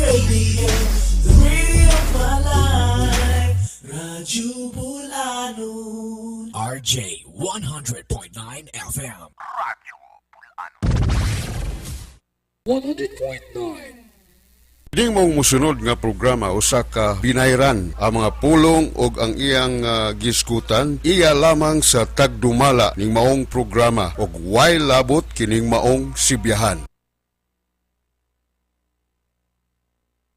Radio, the radio of my life. Radyo Bulanon. RJ 100.9 FM. 100.9. Ding mong musunod nga programa usa ka binayran ang mga pulong og ang iyang giskutan iya lamang sa tagdumala ning maong programa og way labot kining maong sibyahan.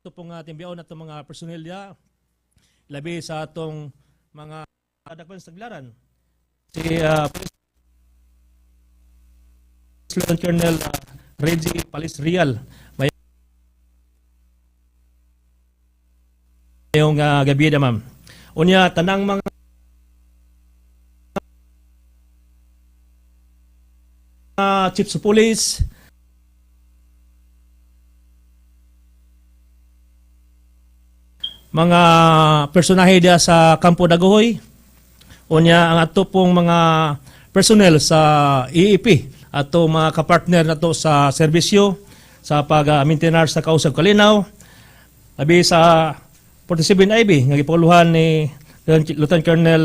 Ito pong timbiyaon atong mga personnel ya, labi sa atong mga dakpan sa tagbilaran. Si Police Lieutenant Colonel Reggie Palis Real. May Ngayong gabi na, ma'am. Unya, tanang mga chiefs of police, mga personahe diya sa Kampo Dagohoy, unya ang ato pong mga personnel sa EEP, ato mga kapartner nato sa serbisyo sa pag-maintainer sa Kausag Kalinaw, labi sa 47 IB nga gipanguluhan ni Lieutenant Colonel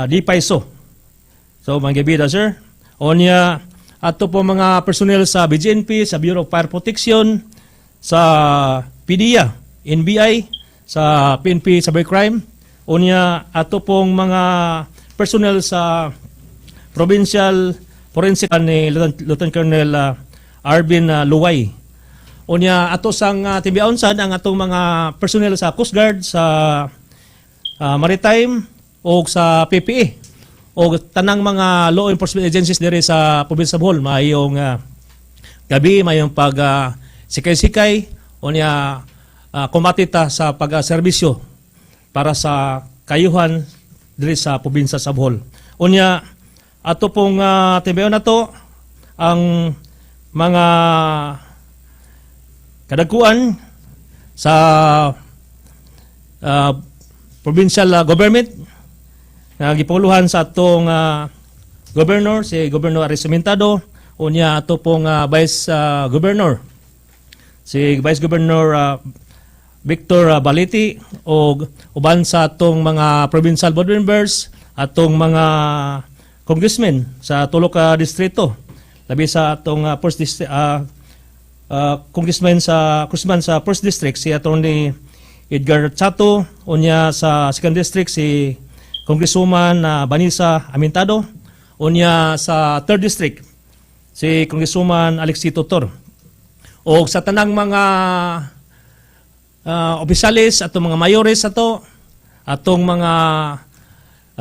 D. Paiso. So, mga bida, sir. Onya, ato po mga personnel sa BGNP, sa Bureau of Fire Protection, sa PDEA, NBI, sa PNP Cybercrime. Unya, ato pong mga personnel sa Provincial Forensic ni Lieutenant Colonel Arvin Luway. Unya, ato sang timbiaon sad ang atong mga personnel sa Coast Guard, sa Maritime o sa PPE o tanang mga law enforcement agencies diri sa probinsya sa Bohol. Maayong gabi, maayong pag sikay-sikay unya kumati ta sa pag-serbisyo para sa kayuhan diri sa probinsya sa Bohol. Unya ato pong timbayon nato ang mga kadagkuan sa provincial government nga gipanguluhan sa atong governor, si Governor Aris Cementado. Unya ato pong vice governor, si Vice Governor Victor Baliti, og uban sa atong mga provincial board members, atong mga congressmen sa tulo ka distrito, labi sa atong first district, congressman sa first district si Attorney Edgar Chato, unya sa second district si Congresswoman Vanessa Amintado, unya sa third district si Congresswoman Alexito Tor. O sa tanang mga opisyales, atong mga mayores ato, atong mga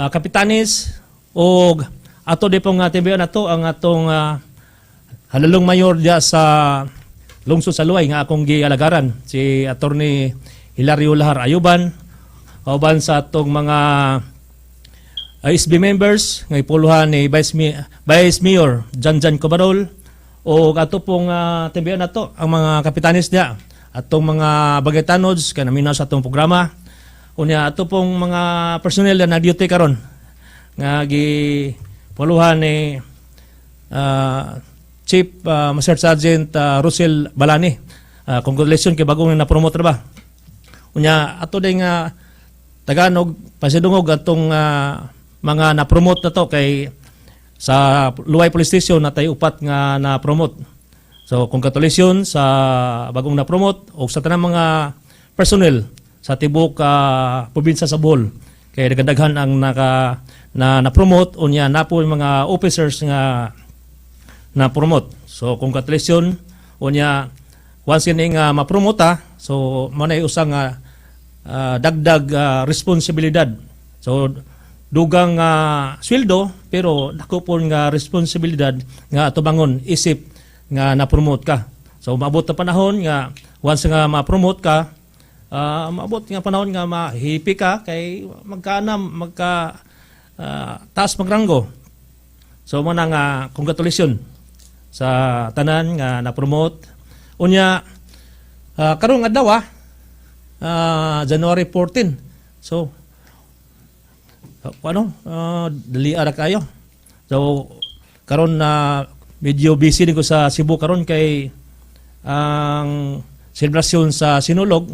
kapitanes, o ato di pong timbayon ato ang atong halalong mayor diya sa lungsod sa Luay nga akong gialagaran, si Attorney Hilario Lahar Ayuban, kauban sa atong mga SB members nga ipuluhan ni Vice Mayor Janjan Cobarol, o ato pong timbayon nato ang mga kapitanes diya, atong mga bagay tanods kay naminaw sa atong programa. Unya ato pong mga personnel na duty karon nga gipuluhan ni Chief Master Sergeant Russell Balani. Congratulations kay bagong na-promote na ba. Unya ato din nga Tagalog pasidungog atong mga na-promote na to kay sa Luway Police Station na tayo upat nga na-promote. So congratulations sa bagong na-promote o sa tanang mga personnel sa tibok probinsya sa Bohol. Kay daghan ang naka na na-promote, unya na po yung mga officers nga na-promote. So congratulations, unya once kini nga ma-promote ta, so mao nay usa nga dagdag responsibilidad. So dugang sweldo pero dako po nga responsibilidad nga atubangon isip nga na-promote ka. So maabot na panahon nga once nga ma-promote ka, maabot nga panahon nga mahipi ka kay magkaanam magka taas magranggo. So mo na nga congratulations sa tanan nga na-promote. Unya karong adlaw January 14. So ano, dali ara kayo. So karon na medyo busy din ko sa Cebu karon kay ang selebrasyon sa Sinulog,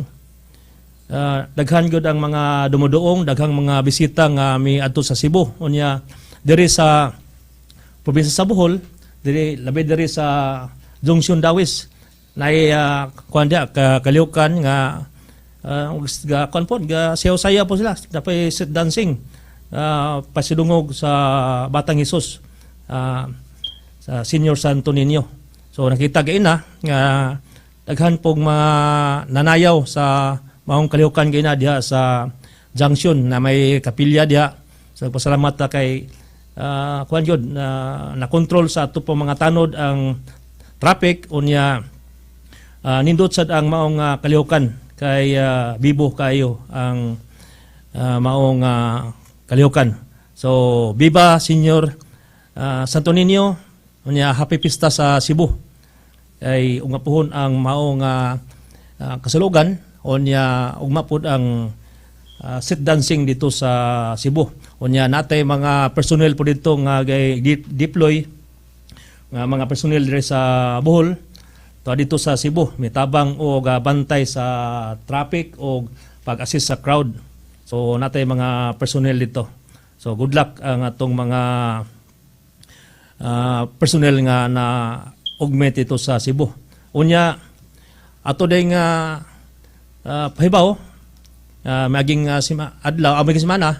daghan gyud ang mga dumuduong, daghang mga bisita nga miadto sa Cebu. Unya diri sa probinsya sa Bohol, diri labi diri sa Junction Dawis, naay kuan diha ka kalihukan nga ga kuan po ga sayaw-sayaw po sila, dapat street dancing pasidungog sa Batang Hesus, sa Senior Santo Niño. So nakita gaina nga daghan pong mga nanayaw sa maong kalihukan gaina diha sa junction na may kapilya diha. So pasalamat ta kay kuan gyud na na-control sa ato pong mga tanod ang traffic, unya nindot sad ang maong kalihukan kay bibo kayo ang maong kalihukan. So viva Senior Santo Niño, unya happy pista sa Cebu. Kay ugma puhon ang maong kasulugan, unya ugma pud ang street dancing dito sa Cebu. Unya natay mga personnel po dito nga gay deploy nga mga personnel diri sa Bohol to dito sa Cebu mitabang og bantay sa traffic o pag-assist sa crowd. So natay mga personnel dito. So good luck ang atong mga personnel nga na augment ito sa Cebu. Unya ato day nga pahibaw, maging adlaw maging semana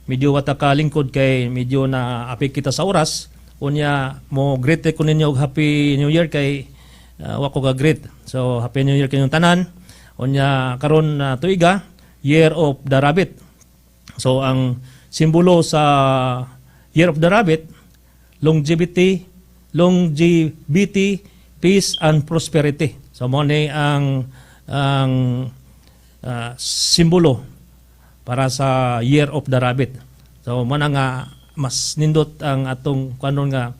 medyo wata ka lingkod kay medyo na apik kita sa oras. Unya mo greet ko ninyo og Happy New Year kay wa ko ga greet. So Happy New Year kinyong tanan. Unya karon tuiga Year of the Rabbit. So ang simbolo sa Year of the Rabbit, longevity, longevity, peace and prosperity. So mo ni ang simbolo para sa Year of the Rabbit. So mo na nga mas nindot ang atong kuanon nga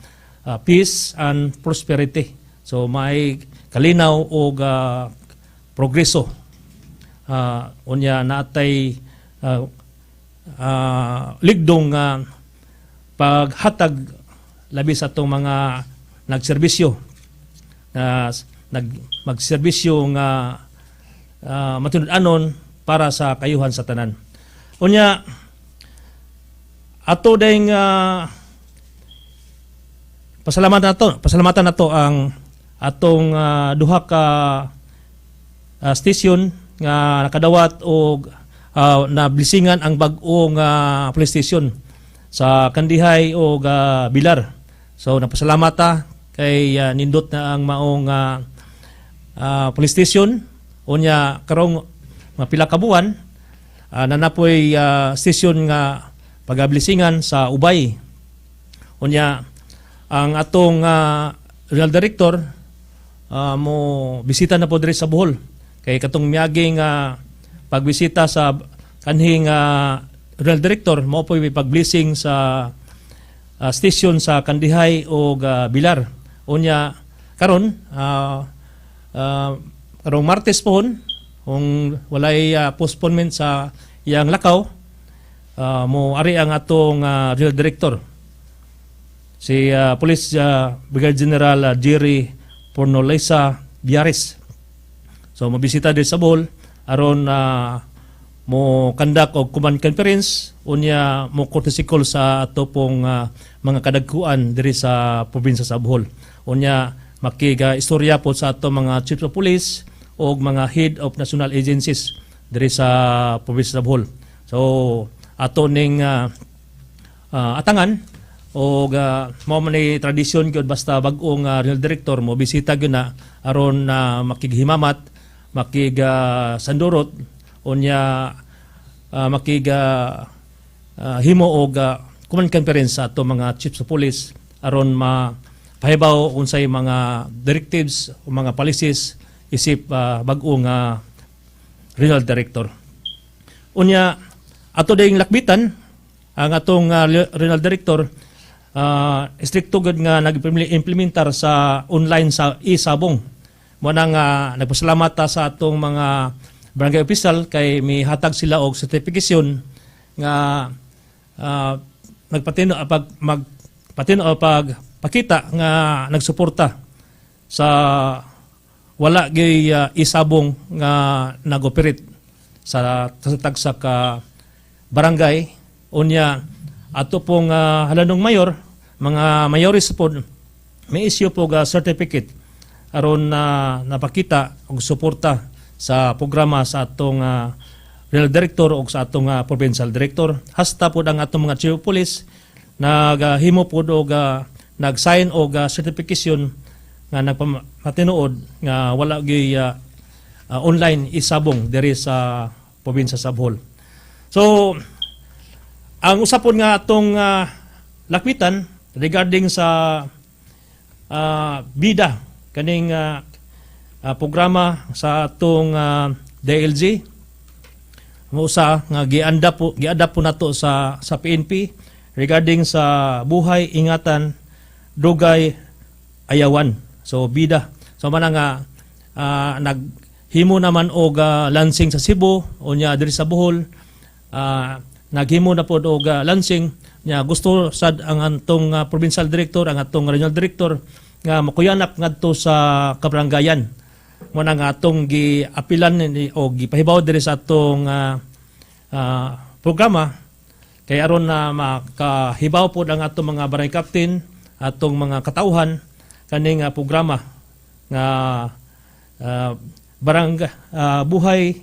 peace and prosperity. So may kalinaw og progreso. Unya natay ligdong paghatag labi sa atong mga nagserbisyo na nag magserbisyo nga matinud-anon para sa kayuhan sa tanan. Unya ato ding pasalamatan nato ang atong duha ka station nga nakadawat og na blessingan ang bag-ong police station sa Kandihay og Bilar. So napasalamat ta kay nindot na ang maong police station. Unya karong mga pila ka buwan nanapoy station nga pagablessingan sa Ubay. Unya ang atong regional director mo bisita na po diri sa Bohol kay katong miagi nga pagbisita sa kanhing regional director mo po pag-blessing sa station sa Kandihay o Bilar. Unya karon karong Martes pohon kung walay postponement sa iyang lakaw, mo ari ang atong regional director, si Police Brigadier General Jerry Pornolesa Biares. So mabisita din sa Bohol aron mo conduct og command conference, unya mo courtesy call sa ato pong mga kadagkuan diri sa probinsya sa Bohol. Unya makiga istorya po sa ato mga chiefs of police o mga head of national agencies diri sa probinsya sa Bohol. So ato ning atangan o mao man ni tradisyon gyud, basta bag-ong regional director mo bisita gyud na aron na makighimamat, makig sandurot, unya makig himo og command conference sa ato mga chiefs of police aron mapahibaw unsay mga directives o mga policies isip bag-ong regional director. Unya ato ding lakbitan ang atong regional director, stricto gud nga nag-implementar sa online sa e-sabong. Mo na nga nagpasalamat ta sa atong mga barangay official kay mihatag sila og certification nga nagpatino pag magpatino pag pakita nga nagsuporta sa wala gyud isabong nga nag-operate sa tagsa ka barangay. Unya ato pong halanong mayor, mga mayores po, may issue po ga certificate aron na napakita og suporta sa programa sa atong regional director o sa atong provincial director. Hasta po ang atong mga chief of police naghimo po og nag-sign og certification nga nagpamatinuod nga wala gyud online isabong diri sa probinsya sa Bohol. So ang usapon nga atong lakwitan regarding sa BIDA, kaning programa sa atong DILG, mo usa nga gianda po, giadapt po nato sa PNP regarding sa buhay, ingatan, dugay, ayawan. So BIDA. So man nga naghimo naman og launching sa Cebu, unya diri sa Bohol naghimo na pod og launching nya. Gusto sad ang atong provincial director, ang atong regional director nga makuyanap ngadto sa kabaranggayan. Mo na nga atong giapilan ni o gipahibaw diri sa atong programa kay aron na makahibaw pod ang atong mga barangay captain, atong mga katawhan kaning programa nga barangay buhay,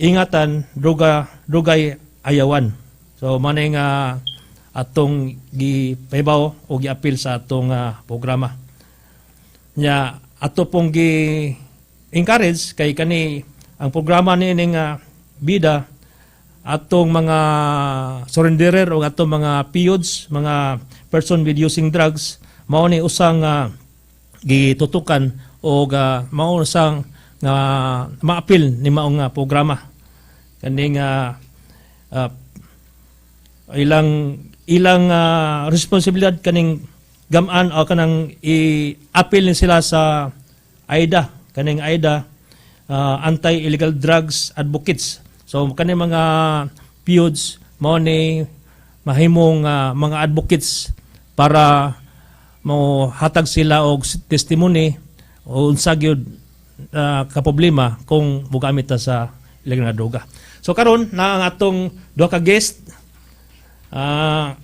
ingatan, droga, dugay, ayawan. So manay nga atong gipahibaw o giapil sa atong programa. Nya ato pong gi encourage kay kani ang programa ni ining bida, atong mga surrenderer o atong mga PUDs, mga person with using drugs, mao ni usang gitutukan o mao usang nga maapil ni maong nga programa kaning ilang ilang responsibilidad kaning gamaan o kanang i-appeal ni sila sa AIDA, kaning AIDA, Anti-Illegal Drugs Advocates. So kaning mga PUDs mao ni mahimong mga advocates para mo hatag sila og testimony o unsa gyud ka problema kung mogamit ta sa illegal nga droga. So karon na ang atong duha ka guest.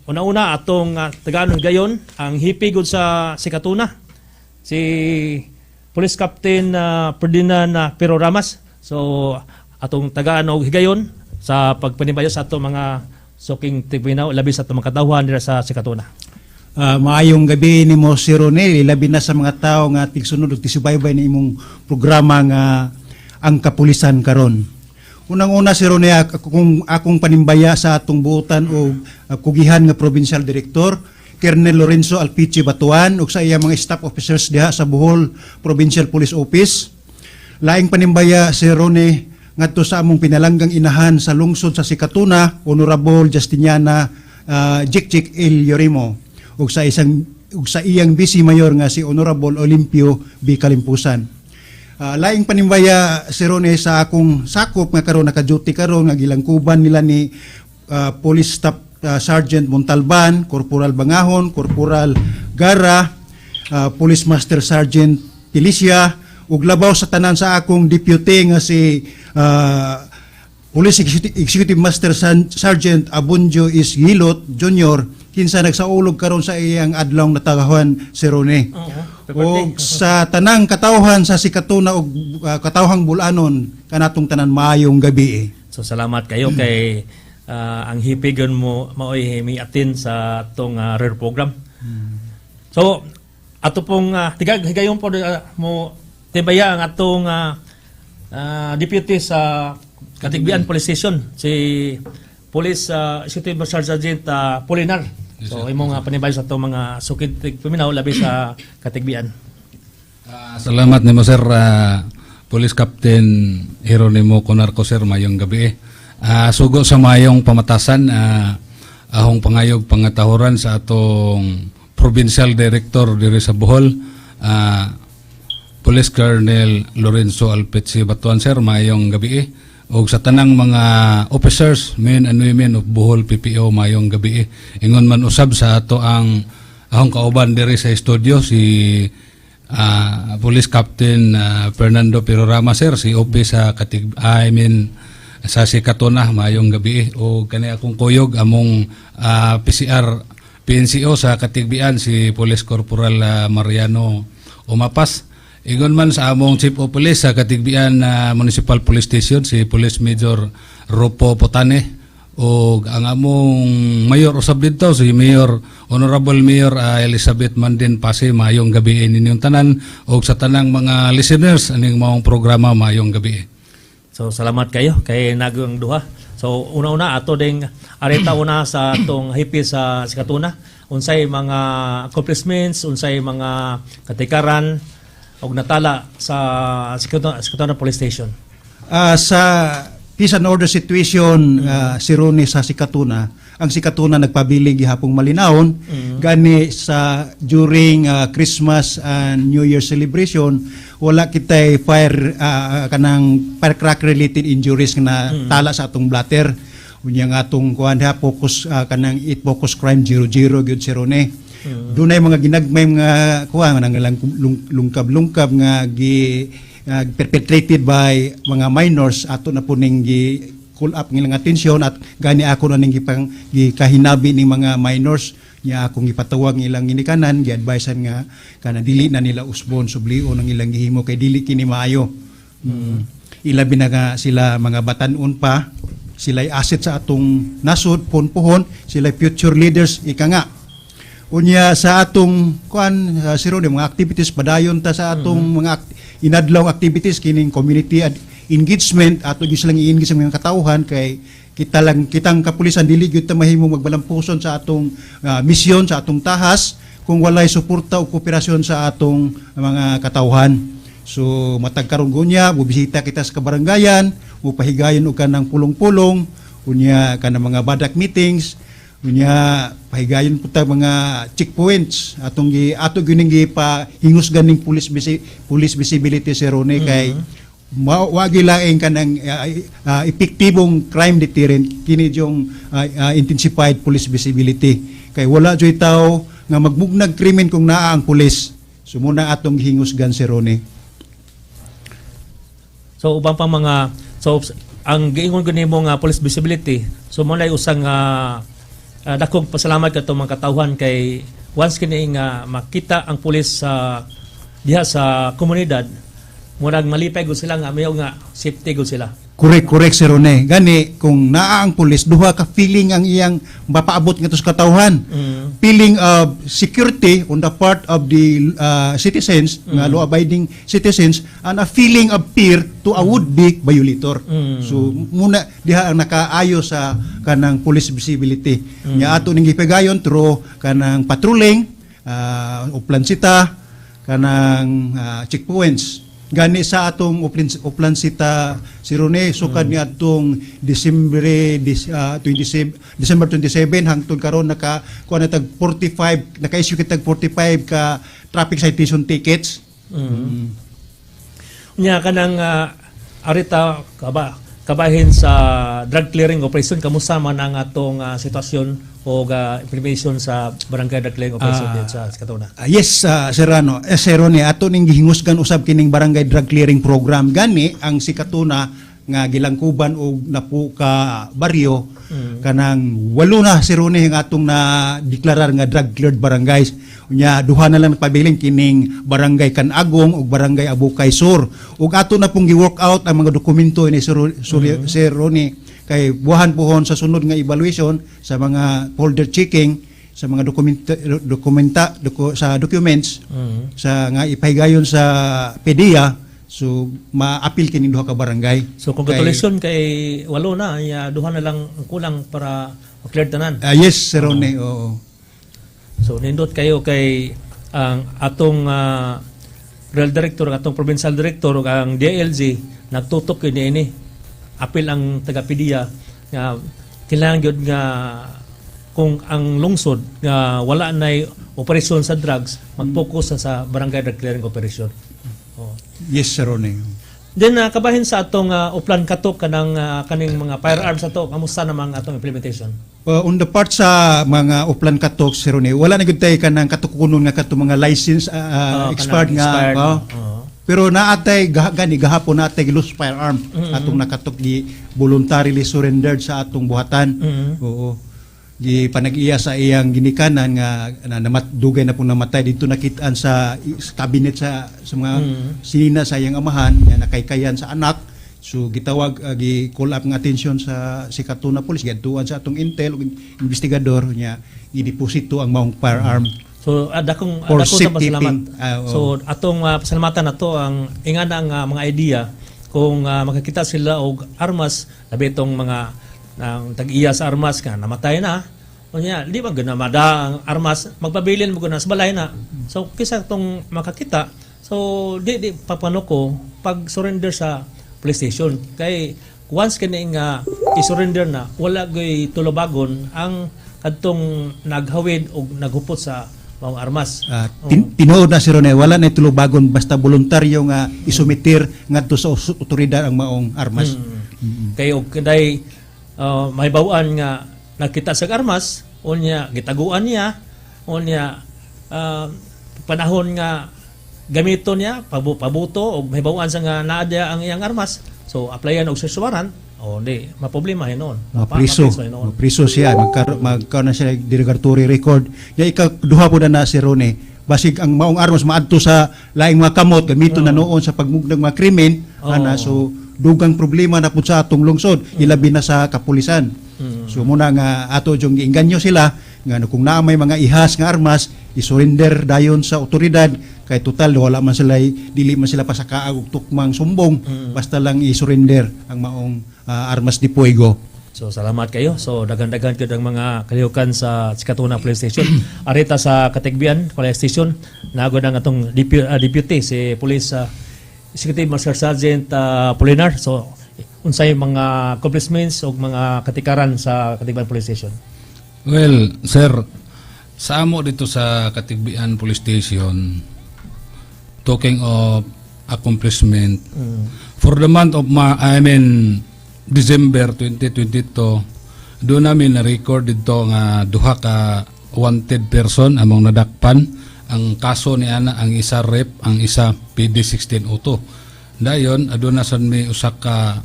Una-una atong tagaan gayon ang hipi gud sa Sikatuna, si Police Captain Ferdinand Pero Ramas. So atong tagaan og higayon sa pagpanimbayo sa atong mga suking tigpaminaw, labi sa atong mga katawhan dira sa Sikatuna. Maayong gabi nimo, Sir Ronel, labi na sa mga tao nga tigsunod ug tisubaybay ni imong programa nga Ang Kapulisan Karon. Unang-una, Sir Ronel, akong akong panimbaya sa atong buotan og kugihan nga provincial director, Colonel Lorenzo Alpiche Batuan, ug sa iya mga staff officers diha sa Bohol Provincial Police Office. Laing panimbaya, Sir Rone, ngadto sa among pinalanggang inahan sa lungsod sa Sikatuna, Honorable Justiniana Jikjik El Yorimo, ug sa iyang vice mayor nga si Honorable Olimpio B. Kalimpusan. Laing panimbaya, Sir Rone, sa akong sakop nga karon naka-duty karon nga gilangkuban nila ni Police Staff Sergeant Montalban, Corporal Bangahon, Corporal Gara, Police Master Sergeant Felicia, ug labaw sa tanan sa akong deputy nga si Police Executive Master Sergeant Abunjo is Gilot Jr., kinsa nagsaulog karon sa iyang adlaw natawhan, Sir Rone. Og sa tanang katawhan sa Sikatuna og katawhang Bulanon kanatong tanan, maayong gabi eh. So salamat kayo kay ang hipigon mo maoy mi-attend sa atong rare program. So ato pong tigag higayon po mo tibaya ang atong deputy sa Catigbian Police Station, si Police Executive Sergeant Polinar. So imong panibayo sa atong mga sukid tigpaminaw labi sa Catigbian. Salamat nimo, sir, Police Captain Jeronimo Conarco. Sir, mayong gabi eh. Sugo sa mayong pamatasan, ahong pangayog pangatahuran sa atong Provincial Director diri sa Bohol, Police Colonel Lorenzo Alpetsi Batuan. Sir, mayong gabi eh. Og sa tanang mga officers, men and women of Bohol PPO, mayong gabi eh. Ingon man usab sa ato ang ahong kauban diri sa studio, si Police Captain Fernando Pirorama, sir, si OP sa Katig, I mean sa Sikatuna, maayong gabi. O kani akong kuyog, among PCR PNCO sa Katigbian, si Police Corporal Mariano Umapas. Ingon man sa among Chief of Police sa Katigbian Municipal Police Station, si Police Major Rupo Potane, o ang among mayor usab didto, si Mayor, Honorable Mayor Elizabeth Mandin Pase, maayong gabi ninyong tanan og sa tanang mga listeners aning maong programa, maayong gabi. So salamat kayo kay nagang duha. So una-una ato ding areta una sa atong hepe sa Sikatuna, unsay mga accomplishments, unsay mga katikaran og natala sa Sikatuna Police Station. Sa peace and order situation, si Ronnie, sa Sikatuna, ang Sikatuna nagpabiling gihapong malinawon. Gani sa during Christmas and New Year celebration, wala kitay fire kanang firecracker related injuries nga natala sa atong blotter. Unya nga atong kuan ha, focus kanang it focus crime 00 gyud si Ronnie. Dunay mga ginagmay mga kuan nang lungkab-lungkab nga gi perpetrated by mga minors, ato na po ning gi call up ngilang atensyon at gani ako na ning gipang gikahinabi ning mga minors nya, akong gipatawag ng ilang ginikanan, gi-advisean nga kana dili na nila usbon, sublion ang ilang gihimo kay dili kini maayo. Ilabi na nga sila mga batanon pa, sila asset sa atong nasod puhon, sila future leaders ika nga. Unya sa atong kuan, siro ni mga activities, padayon ta sa atong mga inadlaw activities kining community engagement. Ato gyud silang i-engage sa mga katawhan kay kita lang, kitang kapulisan, dili gyud ta mahimo magbalampuson sa atong misyon, sa atong tahas, kung walay suporta o kooperasyon sa atong mga katawhan. So matag karon gunya, mobisita kita sa kabarangayan, mupahigayon og kanang pulong-pulong, unya kanang mga badak meetings, unya pahigayon po ta mga checkpoints atong gi ato gyud gi pa hingos ganing police visibility, Sir Rone, kay wagi laing kanang epektibong crime deterrent kini yung intensified police visibility, kay wala joy tao nga magmugnag krimen kung naa ang pulis. So muna atong gihingusgan, Sir Rone. So uban pa mga, so ang giingon ko nimo nga police visibility, so mo na usang dakong pasalamat kadtong mga katawhan kay once kini nga makita ang pulis sa diha sa komunidad, murag malipay gud sila nga mayo nga safety gud sila. Correct, Sir Rone. Gani, kung naa ang pulis, duha ka feeling ang iyang mapaabot ngadto sa katawhan. Feeling of security on the part of the citizens, nga law-abiding citizens, and a feeling of fear to a would-be violator. So, muna diha ang nakaayo sa kanang police visibility. Nya ato ning gipigayon through kanang patrolling, Oplansita, kanang checkpoints. Gani sa atong Oplansita, si Rone, sukad ni atong December 27, December 27 hangtod karon, naka kuha na tag 45, naka-issue kitag 45 ka traffic citation tickets. Nya kanang arita kaba kabahin sa drug clearing operation, kamusta man ang atong sitwasyon o information sa barangay drug clearing operation din sa Sikatuna? Yes, Serrano. Eh, Sir Rone, ato ning gihingusgan usab kining barangay drug clearing program. Gani ang Sikatuna nga gilangkuban og napu ka baryo, kanang walo na, Sir Rone, ang atong na deklarar nga drug cleared barangays. Unya duha na lang nagpabilin, kining Barangay Kanagong ug Barangay Abukay Sur. Ug ato na pong gi-work out ang mga dokumento ni Sir Rone kay buhan puhon sa sunod nga evaluation sa mga folder checking sa mga dokumenta dokumenta doku, sa documents sa nga ipahigayon sa PDEA, so maapil kining duha ka barangay. So congratulations kay walo na, ay, duha na lang ang kulang para ma-clear tanan. Yes, Sir Rone, oo. So nindot kayo kay ang atong Real Director, ang atong Provincial Director ug ang DILG nagtutok kini ini. Apil ang taga PDEA nga kailangan gyud nga kung ang lungsod nga wala nay operasyon sa drugs, mag-focus sa barangay drug clearing operation. Oh. Yes, Sir Rone. Then kabahin sa atong Oplan Katok kanang kaning mga firearms ato, kamusta namang atong implementation? On the part sa mga Oplan Katok, Sir Rene, wala na gyud tay kanang katukunon nga kato mga license Oo, expired kanang nga. expired. Oh. Oo. Pero naatay gani gahapon naatay loose firearm atong nakatok, gi voluntarily surrendered sa atong buhatan. Oo. Gi panag-iya sa iyang ginikanan nga na, dugay na pong namatay dito, nakitaan sa cabinet sa mga sinina sa iyang amahan nga nakaykayan sa anak. So gitawag, gi call up nga attention sa Sikatuna Police, giadtuan sa atong intel ug investigador nya, gideposito ang maong firearm. So dakong For dako sa pasalamat. safekeeping. Ah, oo. So atong pasalamatan nato ang ingana ang mga idea kung makakita sila og armas, labi itong mga ng tag-iya sa armas nga namatay na unya di ba guna mada ang armas, magpabilin mo guna sa balay na. So kaysa itong makakita, so di papanuko pag surrender sa police station kay once kini nga i-surrender na, wala goy tulubagon ang kadtong naghawid og naghupot sa maong armas. Tinuod na, Sir Rene, wala na tulubagon basta voluntaryo nga isumitir ngadto sa otoridad ang maong armas. Kay og kanay mahibaw-an nga nakita sa armas, unya gitaguan niya, unya panahon nga gamiton niya pabuto og mahibaw-an sa nga naa diya ang iyang armas. So applyan og search warrant o di maproblema hinuon. Mapriso, Hinuon. Mapriso siya, magkaroon na siya derogatory record. Ya ikaduha po na na, Sir Rene, basig ang maong armas maadto sa laing mga kamot, gamiton na noon sa pagmugdag mga krimen, ana, so dugang problema na pud sa atong lungsod, ilabi na sa kapulisan. So muna nga ato jung giinganyo sila nga no, kung naa may mga ihas nga armas, i-surrender dayon sa otoridad kay total wala man sila, dili man sila pasakaag og tukmang sumbong, basta lang i-surrender ang maong armas de fuego. So salamat kayo. So daghan-daghan gyud ang mga kalihukan sa Sikatuna Police Station. Arita sa Katigbian Police Station, naagod ang atong deputy si Police Executive Master Sergeant Polinar. So unsay mga accomplishments o mga katikaran sa Katigbian Police Station? Well, sir, sa amo dito sa Katigbian Police Station, talking of accomplishment, for the month of I mean, December 2022, doon namin na-record dito nga duha ka wanted person among nadakpan. Ang kaso ni ana, ang isa rape, ang isa PD 1602. Dayon, aduna sad may usa ka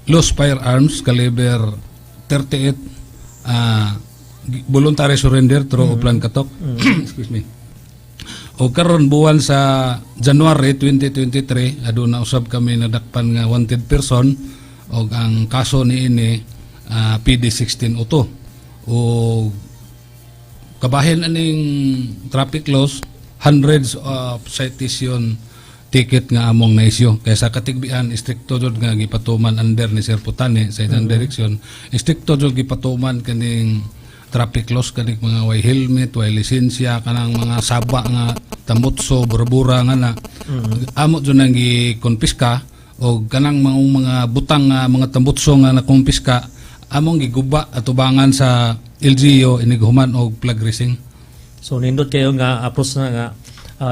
loose firearms caliber 38, voluntary surrender through Oplan Katok. Excuse me. O karon buwan sa January 2023, aduna usab kami nadakpan nga wanted person og ang kaso niini PD 1602. O kabahin aning traffic laws, hundreds of citation ticket nga among na-issue. Kaya sa Katigbian, istrikto jud nga gipatuman under ni Sir Putane sa ilang direksyon, istrikto jud gipatuman kaning traffic laws, kaning mga way helmet, way lisensya, kanang mga saba nga tambutso, burbura nga na. Amo jud nang gikonpiska og kanang mga butang nga mga tambutso nga nakumpiska, among giguba atubangan sa LGU inighuman og flag raising. So nindot kayo nga approach na nga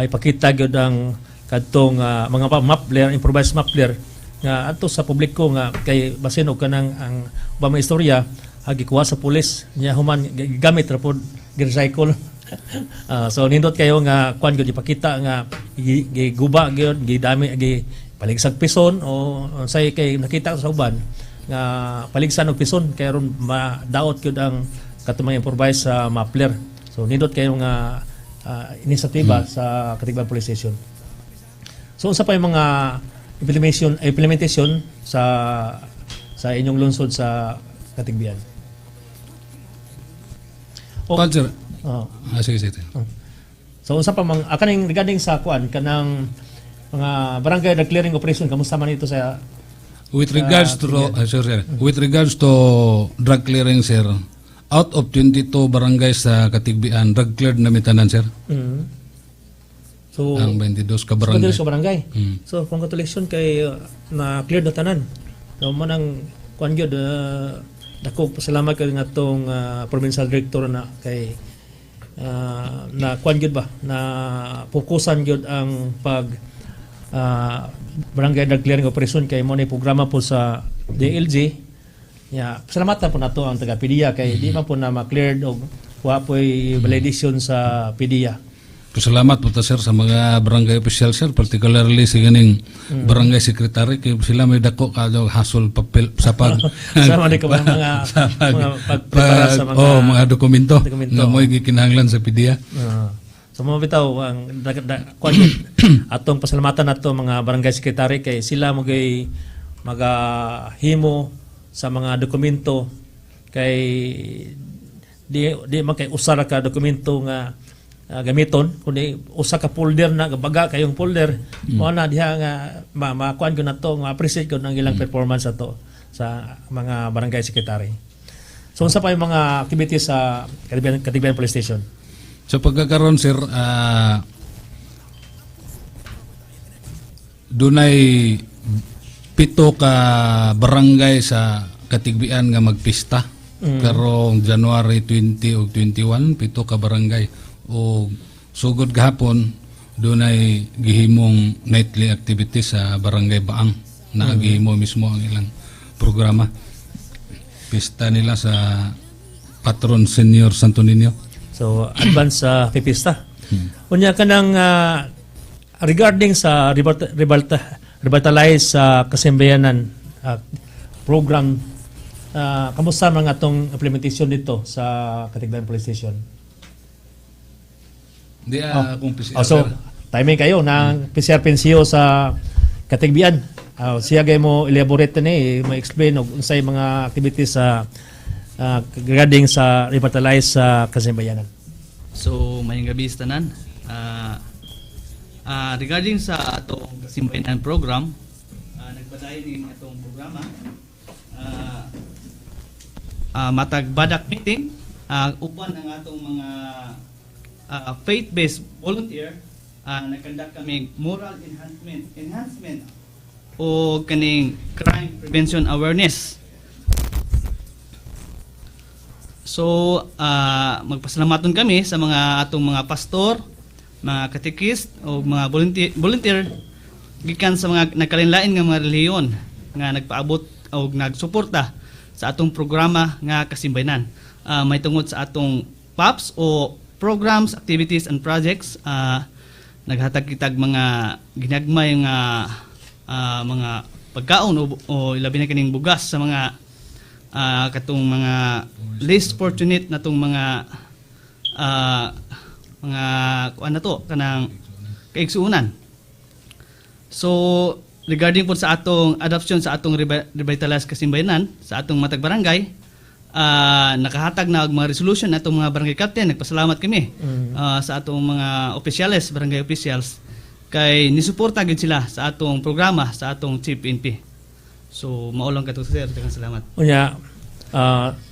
ipakita gyud ang kadtong mga muffler, improvised muffler nga adto sa publiko nga kay basin og kanang ang ba may istorya gikuha sa pulis niya human gigamit ra pod, gi-recycle. So nindot kayo nga kuan gyud ipakita nga giguba gyud, gidami, gi paligsag pison o unsay, kay nakita ko sa uban nga paligsan og pison kay aron madaot gyud ang katong mga improvise sa muffler. So nindot kayo nga inisiatiba sa Katigbian Police Station. So unsa pa yung mga implementation implementation sa inyong lungsod sa Katigbian? O, Kuan, sir. Oh. Ah, sige, sige. So unsa pa mang kaning regarding sa kuan kanang mga barangay drug clearing operation, kamusta man ito sa With regards to sir, sir, with regards to drug clearing, sir, out of 22 barangays sa Katigbian, drug cleared na tanan, sir. So Ang 22 ka barangay. Barangay. Sa barangay. So congratulations kay na clear na tanan. So mo nang kuan gyud, dako pasalamat kay ngatong provincial director na kay na kuan gyud ba na fokusan gyud ang pag barangay drug clearing operation kay mo ni programa po sa DILG. Ya, pasalamatan po nato ang taga PDEA kay di man po na ma-cleared og wa po'y validation sa PDEA. Pasalamat po ta, sir, sa mga barangay official, sir, particularly sa ganing barangay secretary kay sila may dako ka daw hasol papel sa pag Sama ni ka mga sa pag, mga pagprepara sa mga oh, mga dokumento, dokumento. nga mo'y gikinahanglan sa PDEA. So mga bitaw ang da, da, kuwan yun, atong pasalamatan nato mga barangay secretary kay sila magay magahimo sa mga dokumento kay di man kay usa ra ka dokumento nga gamiton kundi usa ka folder na baga kayong folder. Mao na diha nga makuan ko na to nga appreciate ko ng ilang performance ato sa mga barangay secretary. So unsa pa yung mga activities sa Catigbian Police Station? So pagkakaroon, sir, dunay 7 ka barangay sa Catigbian nga magpista. Karong January 20 ug 21, 7 ka barangay. O sugod gahapon dunay gihimong nightly activity sa Barangay Baang na gihimo mismo ang ilang programa. Pista nila sa patron Senior Santo Niño. So advance sa pipista. Unya kanang regarding sa revitalize sa kasimbayanan program, kamusta man atong implementation dito sa Catigbian Police Station? Di akong PCR. Oh, so timing kayo ng PCR PNCO sa Catigbian. Siya gay mo elaborate ni, mo explain og unsay mga activities sa regarding sa revitalize sa kasimbayanan. So, mayong gabi sa tanan. Regarding sa atong kasimbayanan program, nagpadayon ni atong programa. Matag badak meeting, uban ang atong mga faith-based volunteer, nagkandak kami moral enhancement enhancement o kaning crime prevention awareness. So, magpasalamaton kami sa mga atong mga pastor, mga katekist o mga volunteer gikan sa mga nagkalinlain nga mga relihiyon nga nagpaabot o nagsuporta sa atong programa nga kasimbayanan. May tungod sa atong PAPS o programs, activities and projects, naghatag kitag mga ginagmay nga mga pagkaon o ilabi na kining bugas sa mga katong mga least fortunate na tong mga kuan na to kanang kaigsuonan. So regarding po sa atong adoption sa atong revitalized kasimbayanan sa atong matag barangay, nakahatag na og mga resolution na atong mga barangay captain. Nagpasalamat kami sa atong mga opisyales, barangay officials, kay nisuporta gyud sila sa atong programa sa atong Chief PNP. So mao lang kato, sir. Daghang salamat. Unya,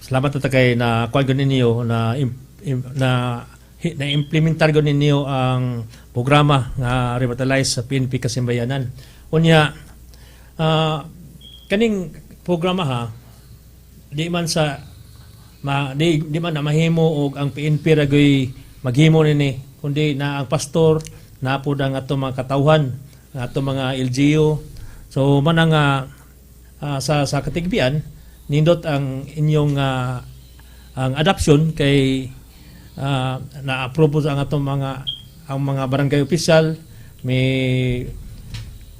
salamat ta kay na kuan gyud ninyo na im, im- na hi- na implementar gyud ninyo ang programa nga revitalize sa PNP Kasimbayanan. Unya, kaning programa ha, di man sa ma, di man na mahimo og ang PNP ra gyud maghimo nini kundi na ang pastor na pud ang atong mga katawhan, ang atong mga LGU. So man ang sa Catigbian nindot ang inyong ang adoption kay na-approve ang atong mga barangay official, may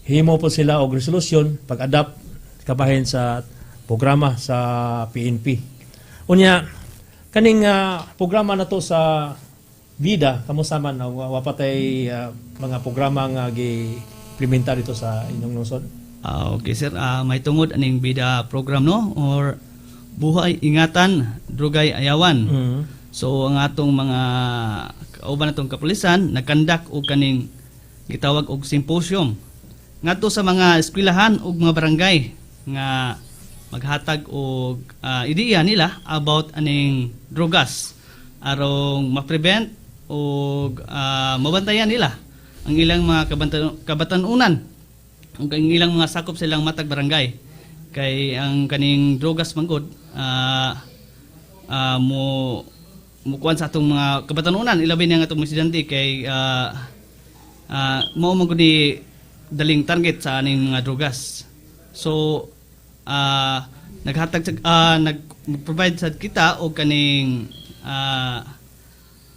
himo po sila og resolution pag-adapt kabahin sa programa sa PNP. Unya kaning programa na to sa BIDA, kamusta man wa pa tay mga programa nga gi-implementa dito sa inyong lungsod? Okay, sir, may tungod aning BIDA program, no, or Buhay Ingatan, Drugay Ayawan. So ang atong mga kauban natong kapulisan nagkandak og kaning gitawag og symposium ngadto sa mga eskwelahan ug mga barangay nga maghatag og ideya nila about aning drogas arong ma-prevent og mabantayan nila ang ilang mga kabatanunan ug ang ilang mga sakop sa ilang matag barangay kay ang kaning drogas manggod mo mukuan sa atong mga kabatanunan, ilabi niya nga atong mga estudyante kay mao man gud ni daling target sa aning mga drugas. So naghatag nag-provide sad kita og kaning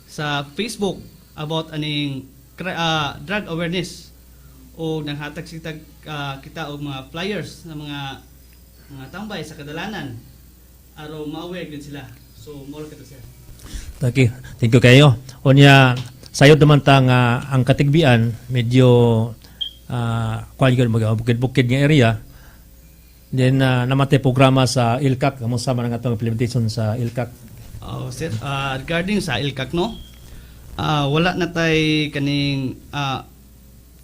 sa Facebook about aning drug awareness o naghatag kita og mga flyers na mga tambay sa kadalanan aron ma-aware gyud sila. So more kato, sir. Thank you. Thank you kayo. Unya, sayod naman ta nga ang Catigbian medyo kuan gyud, mga bukid-bukid nga area. Then namatay programa sa ILCAC, kamo sa man ang atong implementation sa ILCAC? Oh, sir, regarding sa ILCAC, no, wala na tay kaning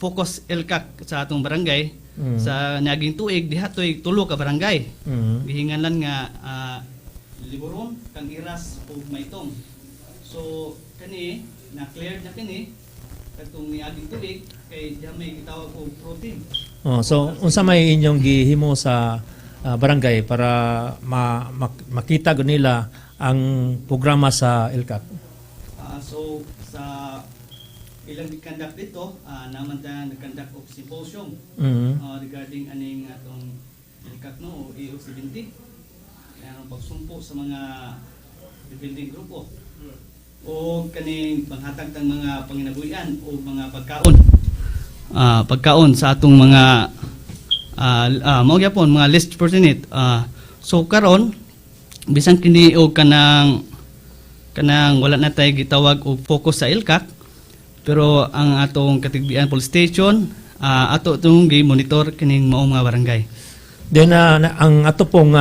focus ILCAC sa atong barangay. Sa niaging tuig diha toy tulo ka barangay. Gihinganlan nga Liboron, Kang-iras ug Maytong. So kani na cleared na kini katong niaging tuig kay diha may gitawag og protein. Oh, so unsa may inyong gihimo sa barangay para makita gud nila ang programa sa ILCAC? So sa ilang gikandak dito, naman ta nagkandak og symposium regarding aning atong ILCAC, no, o EO 70. Kaya ang pagsumpo sa mga rebuilding grupo o kaning panghatag ng mga panginabuhian o mga pagkaon. Pagkaon sa atong mga mao gyapon mga least fortunate. So karon bisan kini og kanang wala na tay gitawag og focus sa ILCAC, pero ang atong Catigbian Police Station, ato itong gi-monitor kining maong mga barangay. Then ang ato pong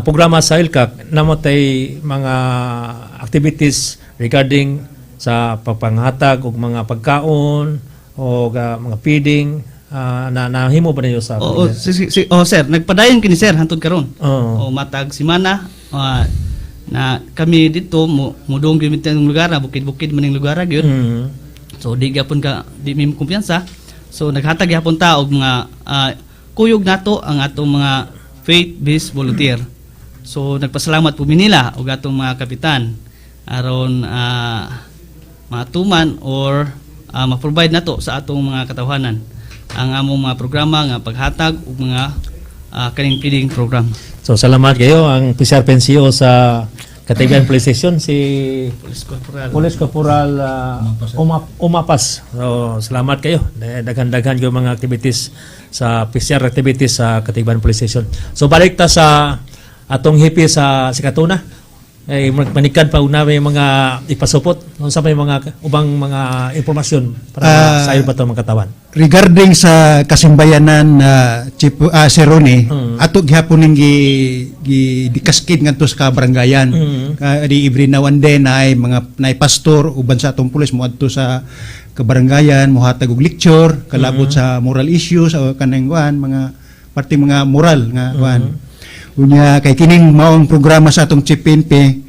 programa sa ILCAC, namatay mga activities regarding sa pagpanghatag og mga pagkaon o mga feeding na nahimo ba ninyo sa Oo, oh, sir, nagpadayon kini, sir, hantod karon. Oo. O matag semana na kami dito mo mudong gyud ang lugar, bukid-bukid man ning lugar gyud. So di gyapon ka di mi kumpiyansa. So naghatag gyapon ta og mga kuyog nato ang atong mga faith-based volunteer. So nagpasalamat po mi nila og atong mga kapitan aron matuman or ma-provide nato sa atong mga katawhanan ang among mga programa nga paghatag og mga kaning feeding program. So salamat kayo ang PCR PNCO sa Catigbian Police Station, si Police Corporal. Police Corporal Umapas. So salamat kayo. Daghan-daghan yung mga activities sa PCR activities sa Catigbian Police Station. So balik ta sa atong hepe sa Sikatuna. Eh, manikan pa una may mga ipasupot unsa may mga ubang mga impormasyon para sa ba itong mga katawan. Regarding sa kasimbayanan na Chief Sir Ronnie, ato gihapon ning gi, gi dikaskid ngadto sa kabaranggayan. Di every now and then ay mga naay pastor uban sa atong pulis moadto sa kabaranggayan, mohatag og lecture kalabot sa moral issues o kanang kuan, mga parte mga moral nga kuan. Unya kay kining maong programa sa atong Chief PNP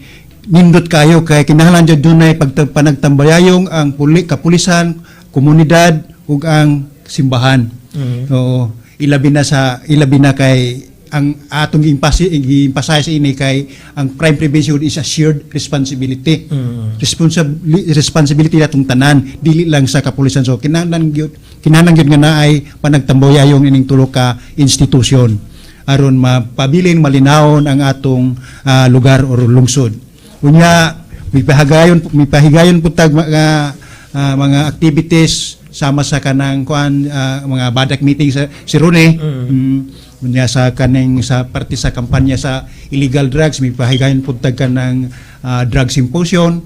nindot kayo kay kinahanglan jud dunay panagtambayayong ang kapulisan, komunidad ug ang simbahan. Oo, ilabi na kay ang atong gi-emphasize ini kay ang crime prevention is a shared responsibility. Responsibility natong tanan, dili lang sa kapulisan. So kinahanglan gyud nga naay panagtambayayong ining tulo ka institusyon aron mapabilin malinawon ang atong lugar or lungsod. Unya mipahigayon pud tag mga activities sama sa kanang kuan, mga BADAC meeting sa si Rone. Unya sa kaning sa parte sa kampanya sa illegal drugs, mipahigayon pud tag kanang drug symposium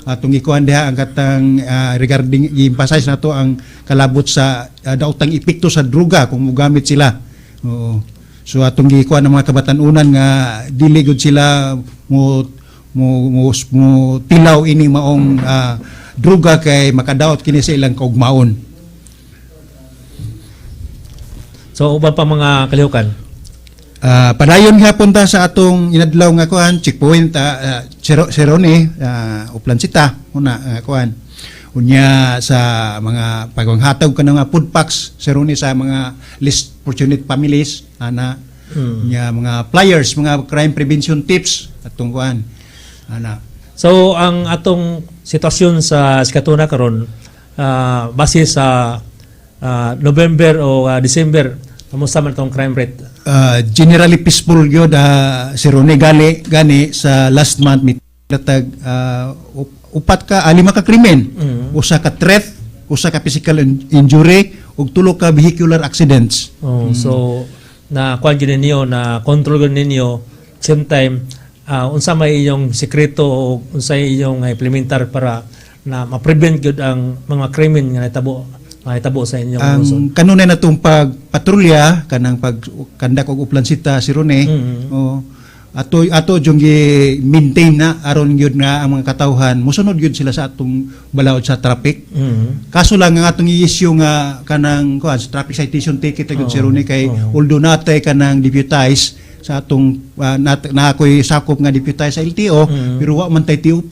atong ikuan diha ang katang regarding i-emphasize nato ang kalabot sa daotang epekto sa droga kung mogamit sila. Oo. So atong gikuan ng mga kabatan-unan nga dili gud sila mo tilaw ini maong droga kay makadaot kini sa ilang kaugmaon. So uban pa mga kalihukan. Padayon gihapon ta sa atong inadlaw nga kuan checkpoint, Cerone, Uplansita una kuan. Unya sa mga pagpanghatag ka ng mga food packs, Cerone, sa mga least fortunate families ana. Unya mga flyers, mga crime prevention tips atong kuan ana. So ang atong sitwasyon sa Sikatuna karon, base sa November o December, kamusta man tong crime rate? Generally peaceful gyud, si Rone gali gani sa last month mi tag upat ka lima ka krimen, usa ka threat, usa ka physical injury ug tulo ka vehicular accidents. Oh, so na kuan gyud ninyo, na control gyud ninyo. Same time, unsa may inyong sekreto o unsay inyong implementar para na ma-prevent gyud ang mga krimen nga nahitabo sa inyong Ang lungsod? kanunay na itong pagpatrolya kanang pag kandak og uplansita si Rone, oh, ato ato jung gi maintain na aron gyud nga ang mga katawhan mosunod gyud sila sa atong balaod sa traffic. Kaso lang ang atong issue nga kanang kuan sa traffic citation ticket gyud si Rone kay although natay kanang deputize sa atong na ako'y sakop nga deputize sa LTO, pero wa man tay TOP.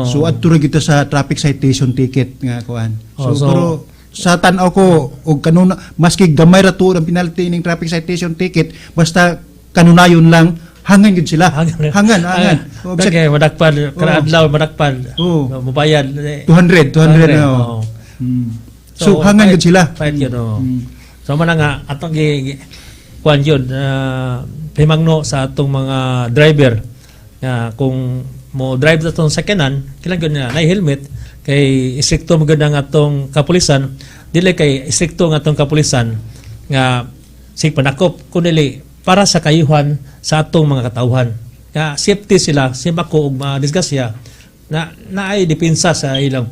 So adto ra gyud ta sa traffic citation ticket nga kuan. So, pero sa tan-aw ko og kanuna maski gamay ra tuod ang penalty ning traffic citation ticket, basta kanunayon lang, hangan gyud sila. Hangan. Hangan, hangan. Oh, bisag Okay, madakpan kada adlaw madakpan. Oo. Mubayad. 200, 200 na. Oo. Oh. So, hangan gyud sila. Fight yun, oo. So man nga atong kuan yun, pimangno sa atong mga driver nga kung mo drive sa atong sakyanan, kailangan gyud nga nay helmet kay istrikto mo gyud ang atong kapulisan. Dili kay istrikto ang atong kapulisan nga sig panakop, kundi para sa kayuhan sa atong mga katawhan nga safety sila simako og madisgrasya na naay depensa sa ilang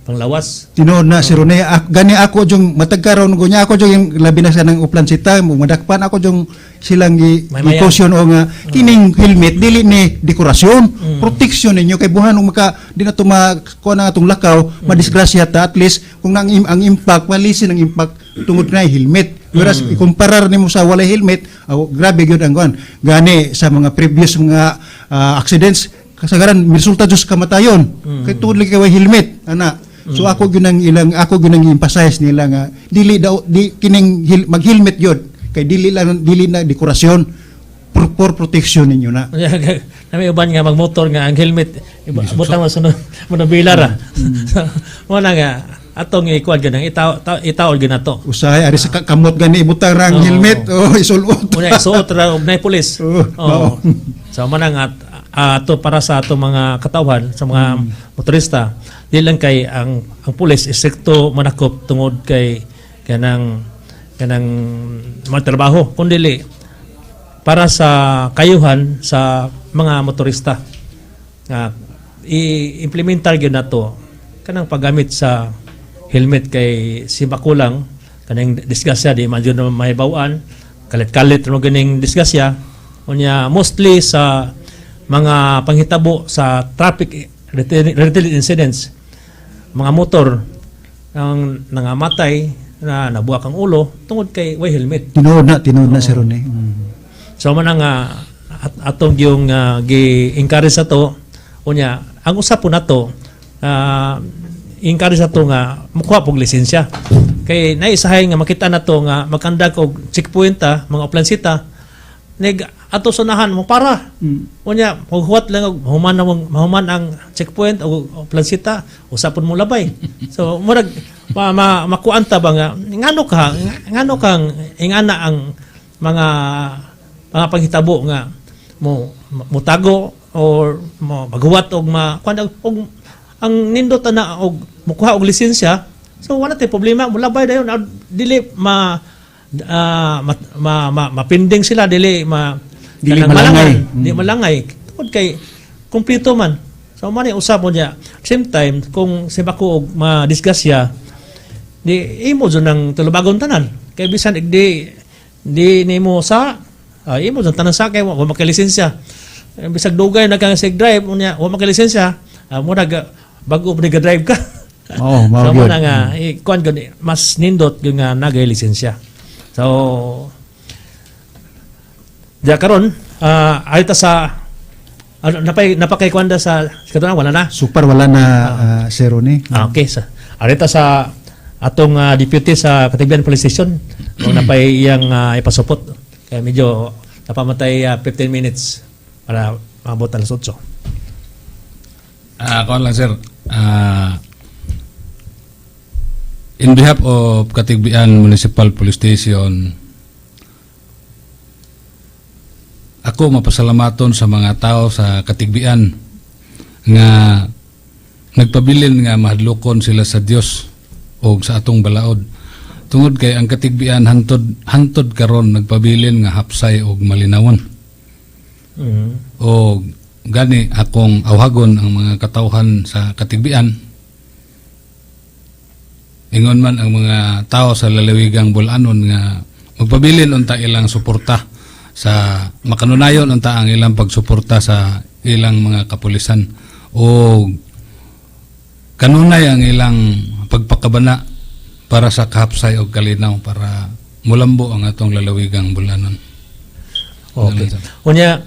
panglawas. Tinuod na si Rene. Gani ako jung matag karon ko niya ako jung yung labi na sa nang uplansita mo madakpan ako jung silang gi, May maya. caution o nga kining helmet dili ni dekorasyon, protection ninyo kay buhan ug maka di na to makuha na atong lakaw, madisgrasya ta, at least kung nang ang impact malisin ang impact tungod na helmet, whereas ikumparar nimo sa walay helmet, aw, grabe gyud ang kuan. Gani sa mga previous mga accidents kasagaran resulta jud sa kamatayon kay tungod lagi kay way helmet ana. So ako gyud ang ilang ako gyud ang emphasize nila nga dili daw di kining mag-helmet gyud kay dili lang dili na dekorasyon, for protection ninyo na. Nami uban nga magmotor nga ang helmet iba, butang mo sunod mo na bilar ah. Mo na nga atong ikuan gyud ang itaw gyud nato. Usahay ari sa kamot gani ibutang ra ang helmet oh isulot. Una isuot ra og nay pulis. Oo, Oo. So mo na nga ato para sa ato mga katawhan, sa mga motorista, di lang kay ang pulis istrikto manakop tungod kay kanang kanang magtrabaho, kundi para sa kayuhan sa mga motorista nga i-implementar gyud nato kanang paggamit sa helmet kay si makulang kanang disgrasya di man jud na mahibaw-an, kalit-kalit mo ganing disgrasya. Unya mostly sa mga panghitabo sa traffic related incidents, mga motor ang nangamatay na nabuak ang ulo tungod kay way helmet. Tinuod na si Rene. So man nga atong yung gi-encourage ato. Unya ang usap po nato, encourage ato nga mukuha pog lisensya kay naisahay nga makita nato nga magkandak og checkpoint ta mga oplansita nig ato sunahan mo para unya maghuwat lang og mahuman na mahuman ang checkpoint o plansita, usapon mo labay. So murag ma, makuan ta ba nga ngano kang ingana ang mga mga panghitabo nga mo mutago or mo maghuwat og ma kuan og ang nindot na og mukuha og lisensya, so wala tay problema, mulabay dayon. Ah, dili ma, mapinding sila, dili ma Dili kanang malangay. Malangan, di malangay tungod kay kumpleto man. So man usab mo niya, same time kung si bako og madisgrasya di imo jud ng tulubagon tanan kay bisan di di nimo sa imo jud tanan sa kay wa makalisensya. Eh, bisag dugay na kang sig drive unya wa makalisensya, murag bago pa drive ka. Oo, mao So gyud. mo na nga kuan gyud, mas nindot gyud nga nagay lisensya. So diya karon ay ta sa ano napay napakay kuan da sa katong wala na. Super wala na, Sir Rene. Ah, okay sa arita sa atong deputy sa Catigbian Police Station kung napay iyang ipasupot kaya medyo napamatay 15 minutes para maabot alas 8. Ah, kuan lang sir. Ah, In behalf of Catigbian Municipal Police Station, ako mapasalamaton sa mga tao sa Catigbian nga nagpabilin nga mahadlokon sila sa Dios o sa atong balaod. Tungod kay ang Catigbian hantod hantod karon nagpabilin nga hapsay og malinawon. O gani akong awhagon ang mga katawhan sa Catigbian, ingon man ang mga tao sa lalawigang Bol-anon, nga magpabilin unta ilang suporta sa makanunayon unta ang ilang pagsuporta sa ilang mga kapulisan o kanunay ang ilang pagpakabana para sa kahapsay og kalinaw para mulambo ang atong lalawigang Bol-anon. Okay. Unya,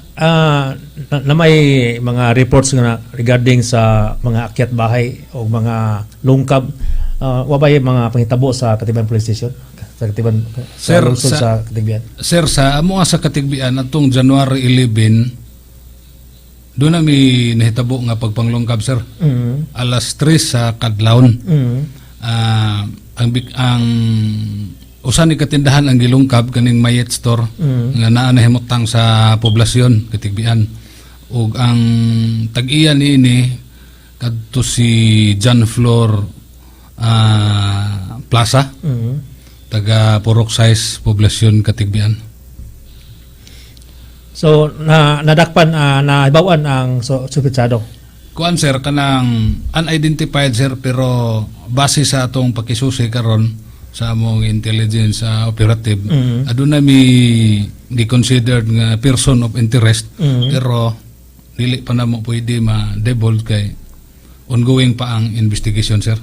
na may mga reports nga regarding sa mga akyat bahay o mga lungkab. Wa ba mga panghitabo sa Catigbian Police Station? Sa Catigbian, sa Sir, lungsod sa Catigbian? Sir, sa amo sa Catigbian atong January 11, doon na may nahitabo nga pagpanglungkab, sir. Alas 3 sa kadlawon. Ang usa ni katindahan ang gilungkab, kaning Mayet Store nga naa nahimutang sa poblasyon Catigbian, ug ang tag-iya niini kadto si John Flor Plaza, taga Purok Sais, poblasyon Catigbian. So na nadakpan, nahibaw-an ang suspetsado? Kuan, sir, kanang unidentified, sir, pero base sa atong pakisusi karon sa among intelligence operative, aduna mi gi-considered nga person of interest, pero dili pa namo pwede ma-divulge kay ongoing pa ang investigation, sir.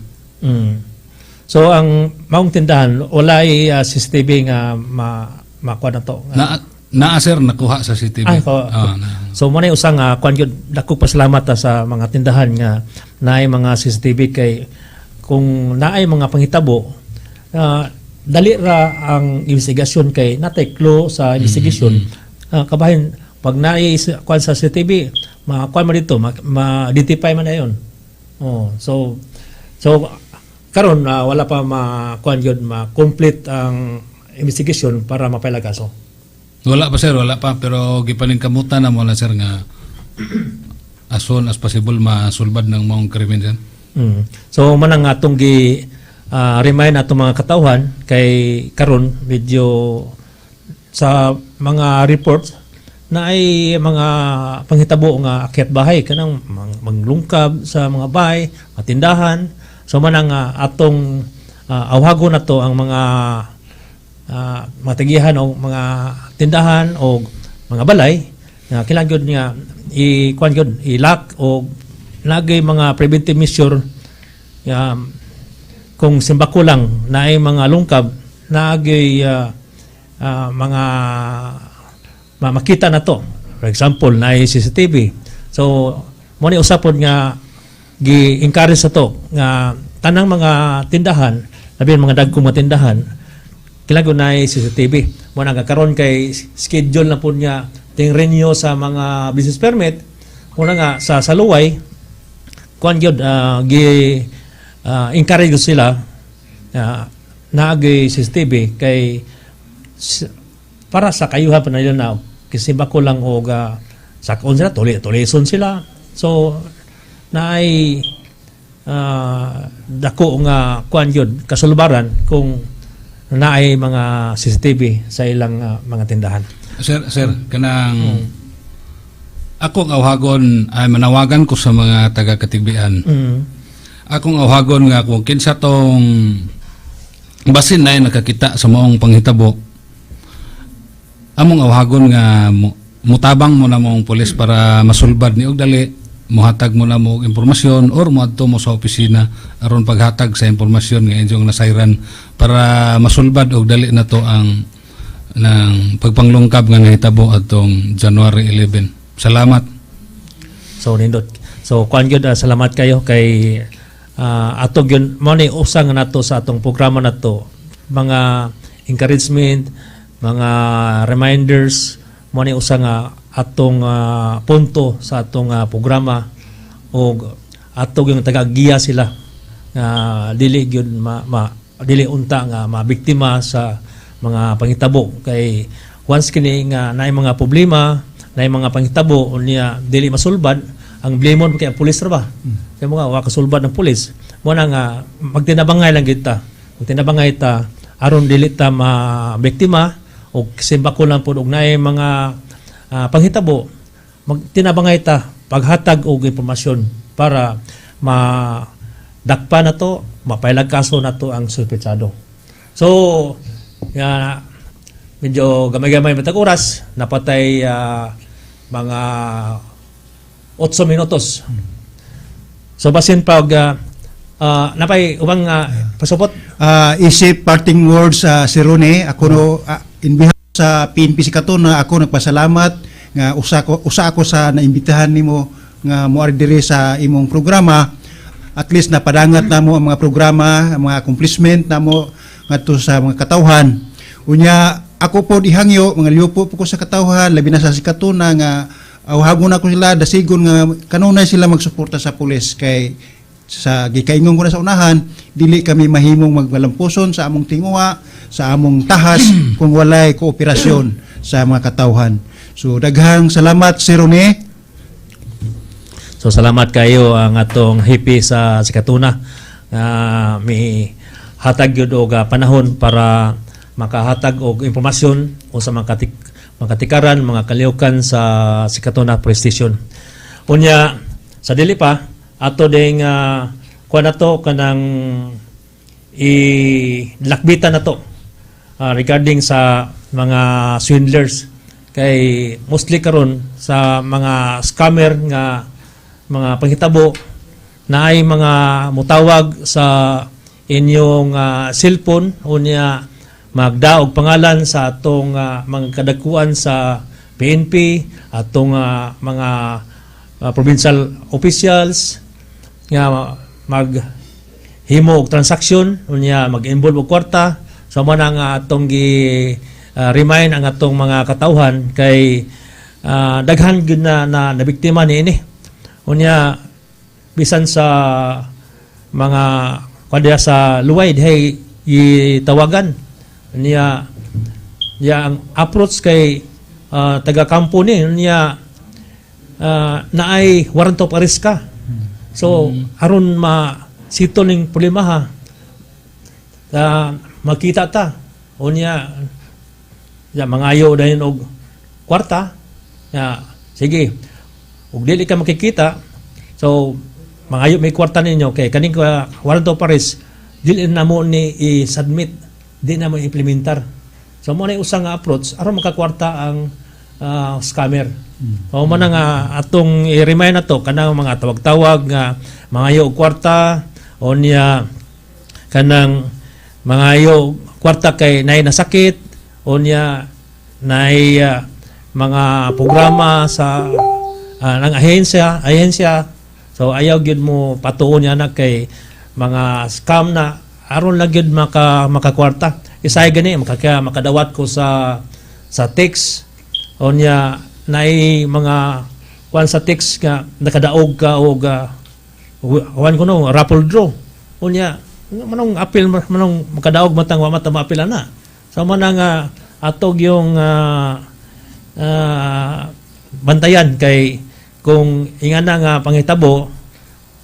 So ang maong tindahan walay CCTV nga ma makuha na to? Na naa, sir, nakuha sa CCTV. Ay, Ah, na. So mo na yung usang kuan gyud, dako pasalamat ta sa mga tindahan nga naay mga CCTV kay kung naay mga panghitabo, dali ra ang investigasyon kay natay clue sa investigation. Kabahin pag naay kuan sa CCTV, makuan man dito, ma-identify man na yun. Oh, so so karon wala pa ma kuan gyud, ma-complete ang investigation para mapaila kaso? Wala pa, sir, wala pa, pero gipaningkamutan na mo na, sir, nga as soon as possible masulbad ng maong krimen, sir. So man ang atong gi remind atong mga katawhan kay karon medyo sa mga reports na ay mga panghitabo nga akyat bahay, kanang manglungkab sa mga bahay, matindahan. So man ang atong awhagon na to ang mga matigihan o mga tindahan o mga balay nga kailangan gyud nga i kuan gyud, i-lock o nagay mga preventive measure nga kung simbako lang naay mga lungkab, naagay mga makita na to, for example naay CCTV. So mo ni usapon nga gi-encourage sa to nga tanang mga tindahan, labi mga dagkong mga tindahan, kailangan naay CCTV. Mo na nga karon kay schedule na po niya ting renew sa mga business permit. Mo na nga sa Saluway, kuan gyud, gi encourage gyud sila naagay CCTV kay para sa kayuhan pa nila na kasi bako lang og sakon sila, tuli tulison sila. So naay dako nga kuan gyud, kasulbaran kung naay mga CCTV sa ilang mga tindahan. Sir, sir, kanang akong awhagon ay manawagan ko sa mga taga Catigbian. Akong awhagon nga kung kinsa tong basin na nakakita sa maong panghitabo, among awhagon nga mutabang mo na maong pulis para masulbad ni og dali, muhatag mo na mo og impormasyon or moadto mo sa opisina aron paghatag sa impormasyon nga inyong nasayran para masulbad og dali na to ang ng pagpanglungkab nga nahitabo atong January 11. Salamat. So nindot. So kuan gyud, salamat kayo kay ato gyud mo ni usa nga nato sa atong programa nato, mga encouragement, mga reminders, mo ni usa nga atong punto sa atong programa og ato gyud tagagiya sila nga dili gyud ma, ma dili unta nga mabiktima sa mga panghitabo, kay once kini nga naay mga problema, naay mga panghitabo, unya dili masulbad, ang blame kay ang pulis ra ba. Kay mga wa kasulbad ng pulis. Mo na nga magtinabangay lang kita, magtinabangay ta aron dili ta mabiktima, og simbako lang pud og naay mga panghitabo, magtinabangay ta paghatag og impormasyon para madakpa na to, mapailag kaso na to ang suspetsado. So, ya, medyo gamay-gamay matag oras, napatay mga 8 minutos. So basin pag napay ubang pasupot. Isip parting words, si Rone, ako no, in behalf sa PNP Sikatuna, ako nagpasalamat nga usa ako sa naimbitahan nimo nga moari diri sa imong programa. At least napadangat namo ang mga programa, ang mga accomplishment namo ngadto sa mga katawhan. Unya ako po ihangyo, mga liupo po ko sa katawhan, labi na sa Sikatuna, nga awhagon ako sila, dasigon nga kanunay sila magsuporta sa pulis, kay sa gikaingon ko na sa unahan, dili kami mahimong magmalampuson sa among tinguha, sa among tahas, kung walay kooperasyon sa mga katawhan. So daghang salamat, Sir Rone. So salamat kayo ang atong hippie sa Sikatuna nga mi hatag gyud og panahon para makahatag og impormasyon o sa mga makatikaran, mga kalihukan sa Sikatuna Police Station. Unya sa dili pa ato ding kuan nato, kanang ilakbitan na to regarding sa mga swindlers, kay mostly karon sa mga scammer nga mga panghitabo na ay mga mutawag sa inyong cellphone, unya magdaog pangalan sa atong mga kadakuan sa PNP, atong mga provincial officials nga mag himo og transaksyon, unya mag-involve og kwarta. So mo na nga atong gi remind ang atong mga katawhan kay daghan gyud na nabiktima niini. Unya bisan sa mga kwadya sa luway dihay gitawagan niya niya, ang approach kay taga kampo ni niya, naay warrant of arrest ka. So aron ma sito ning problema ha, makita ta, unya ya mangayo dayon og kwarta ya, sige, ug dili ka makikita, so mangayo may kwarta ninyo kay kaning warrant of arrest dili na mo ni i-submit, di na mo implementar. So mo na usa nga approach aron makakwarta ang scammer. So mo na nga atong i-remind na to, kanang mga tawag-tawag nga mangayo og kwarta, o niya kanang mangayo kwarta kay naay nasakit, o niya naay mga programa sa ng ahensya ahensya. So ayaw gyud mo patuon niya na kay mga scam na aron lang gyud makakwarta. Isay gani makadawat ko sa text, o niya naay mga kuan sa text nga nakadaog ka og kuan kuno raffle draw. Unya manong apil, manong makadaog matang wa mata maapil na. So mo na nga atog yung bantayan, kay kung ingana nga panghitabo,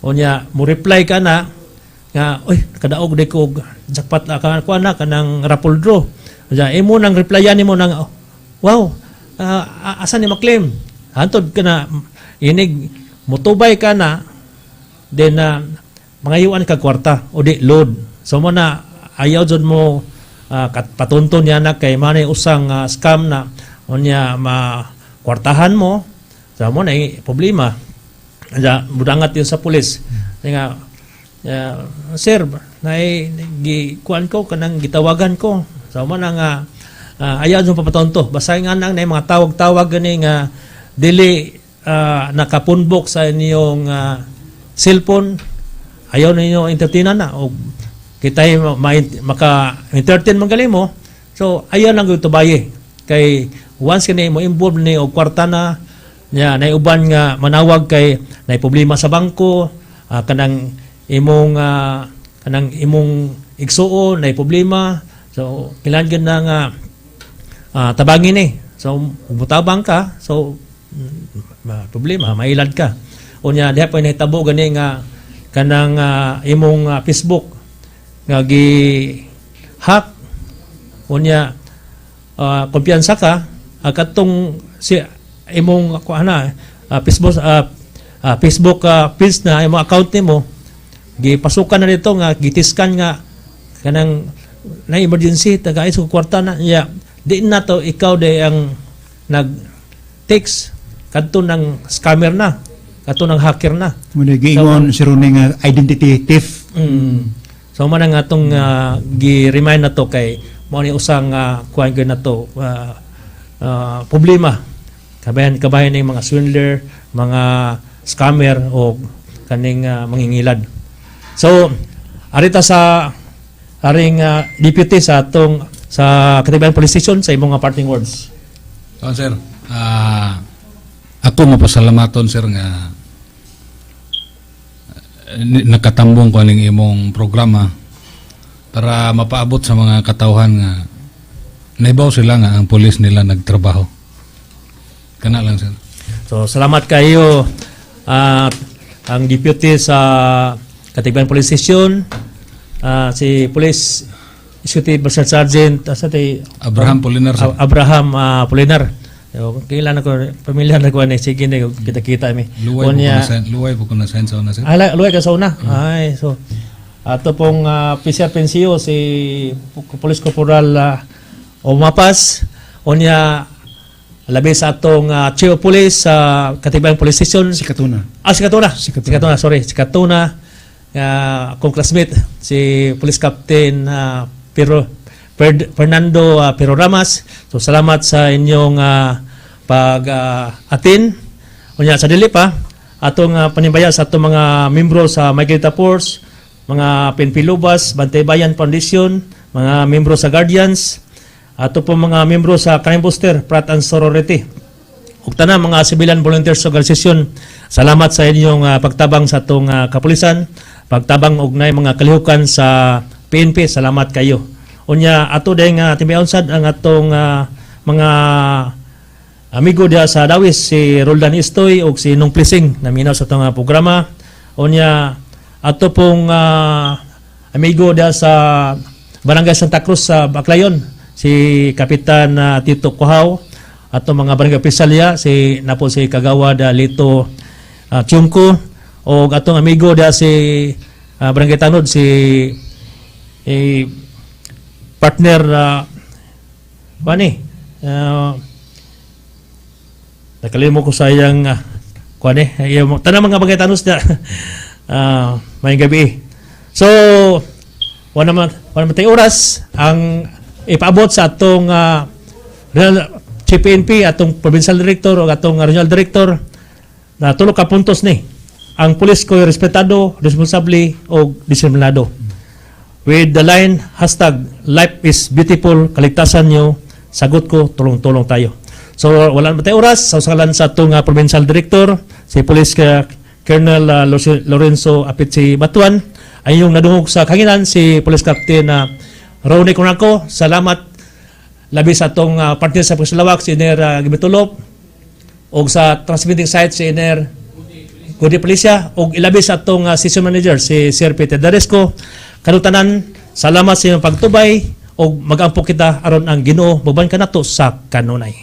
unya mo reply ka na nga, "Oy, kadaog di ko og jackpot na ka kuan na kanang raffle draw." Unya imo nang replyan nimo nang, "Oh, wow, asa ni maklaim?" Hantod ka na inig mutubay ka na, then mangayuan ka kwarta o di load. So mo na ayaw jud mo patunton niya na, kay manay usang scam na unya ma kwartahan mo. So mo na problema. Anya mudangat yun sa pulis nga, "Sir, nay gi kuan ko, kanang gitawagan ko." So mo na nga ayaw jud papatonto. Basta nga nang nay mga tawag-tawag gani nga dili nakapunbok sa inyong cellphone, ayaw ninyo entertainan na o kitay maka entertain man gali mo. So ayaw lang gyud tubaye, kay once kini mo involve ni og kwarta na niya, nay uban nga manawag kay nay problema sa bangko, kanang imong igsuon na problema. So kailangan gyud na nga tabangin eh. So kung mutabang ka, so problema, mailad ka. Unya diha pa nahitabo gani nga kanang imong Facebook nga gi hack, unya kumpiyansa ka, katong si imong kuan na Facebook Facebook page na imong account nimo gipasukan na dito nga gitiskan nga kanang na emergency taga sa kwarta na ya di na to ikaw day ang nag text kadto ng scammer na, kadto ng hacker na. Muna giingon si Rone nga identity thief. So man ang atong gi-remind na to kay mao ni usang kuan gyud na to problema. Kabayan kabayan ning mga swindler, mga scammer o kaning mangingilad. So arita sa aring deputy sa atong sa Katibayan Police Station sa imong nga parting words. So, sir, ako mapasalamaton sir nga nakatambong ko aning imong programa para mapaabot sa mga katawhan nga naibaw sila nga ang pulis nila nagtrabaho. Kana lang sir. So salamat kayo at ang deputy sa Katibayan Police Station, si Police Executive Master Sergeant sa tay Abraham Polinar sir. Abraham Polinar. So, kailan ako pamilyar na ko ani sige na kita-kita mi. Luway po ko Unya- na sign, luway po ko na sign sa una sir. Ala, luway ka sa una. Ay, so ato pong PCR Pensio si Police Corporal Omapas, unya labi sa atong Chief of Police sa Katibayan Police Station. Si Katuna. Ah, si Katuna. Si Katuna, sorry. Si Katuna, akong classmate, si Police Captain Pero, Fernando Pero Ramas. So, salamat sa inyong pag-atin. Unya, sa dili pa, atong panimbaya sa atong mga membro sa Migrita Force, mga PNP Lubas, Bantay Bayan Foundation, mga membro sa Guardians, ato po mga membro sa Crime Booster, Prat and Sorority. Ug tanan mga civilian volunteers organisasyon, salamat sa inyong pagtabang sa atong kapulisan, pagtabang og nay mga kalihukan sa PNP, salamat kayo. Unya ato day nga timayon sad ang atong mga amigo diha sa Dawis, si Roldan Istoy ug si Nong Plising naminaw sa atong programa. Unya ato pong amigo diha sa Barangay Santa Cruz sa Baclayon, si Kapitan Tito Kuhaw, ato mga barangay opisyal diha, si napo si Kagawad Lito Tiongco, o atong amigo diha si Barangay Tanod, si eh, partner bani nakalimo ko sa iyang kuan eh iyang tanang mga barangay tanos diha. Maayong gabi. So wala man tay oras ang ipaabot sa atong Regional Chief PNP, atong provincial director o atong regional director na tulo ka puntos ni. Ang pulis ko respetado, responsable o disiplinado. With the line #LifeIsBeautiful, kaligtasan nyo, sagot ko, tulong-tulong tayo. So wala naman tayo oras, sa usalan sa atong provincial director, si Police Colonel Lorenzo Apitsi Batuan, ay yung nadungog sa kanginan, si Police Captain Ronnie Conaco. Salamat labi sa atong partner sa Pagsalawak, si Iner Gibitulop, o sa transmitting site si Iner Gudi Policia, o ilabi sa atong station manager si Sir Peter Daresco. Kanutanan, salamat sa inyong pagtubay o magampo kita aron ang Ginoo muban kanato sa kanunay.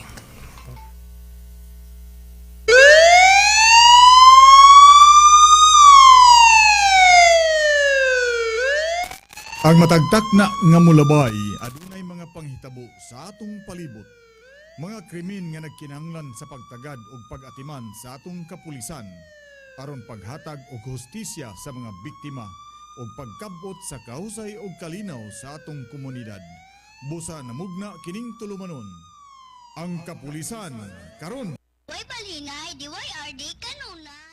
Ang matagtak na nga mulabay adunay mga panghitabo sa atong palibot. Mga krimen nga nagkinahanglan sa pagtagad og pag-atiman sa atong kapulisan aron paghatag og hustisya sa mga biktima ug pagkabot sa kahusay ug kalinaw sa atong komunidad. Busa namugna kining tulumanon. Ang kapulisan karon. Way balinay, DYRD kanuna.